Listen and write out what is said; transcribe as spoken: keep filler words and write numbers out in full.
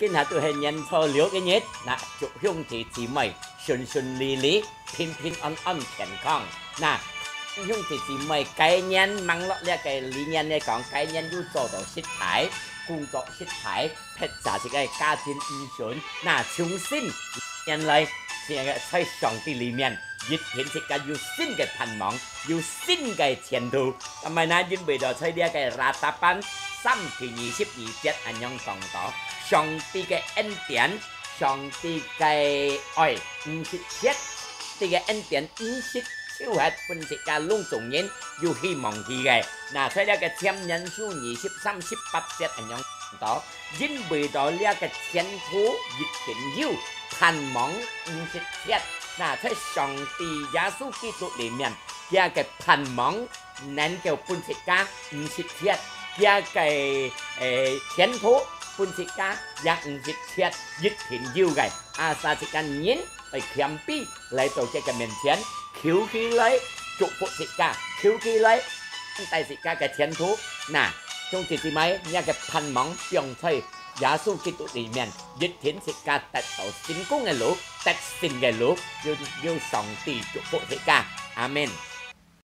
今下都係年初六个日，那祝兄弟姊妹順順利利、平平安安、健康。那兄弟姊妹，該年望落這个理念來講，該年又做到失敗，工作失敗，或者係个家庭毋順，那重新年來，這个在上帝裡面，一定自家有新个盼望，有新个前途。 但係呢，因為到在這个Ratapan三第二十二節恁樣講到，上帝个恩典，上帝个愛毋識絕，上帝个恩典毋識就係分自家攏總人有希望去个。那在這个箴言書二十三十八節恁樣講到，因為到這个前途一定有，盼望毋識絕。那在上帝耶穌基督裡面，這个盼望 能夠分自家毋識絕，這个，誒，前途分自家也毋識絕，一定有个。Asal自家人愛謙卑來到佢个面前，求佢來祝福自家，求佢來帶自家个前途。那，兄弟姊妹，這个盼望放在耶穌基督裡面，一定自家得到成功个路，得勝个路，有，有上帝祝福自家。阿們。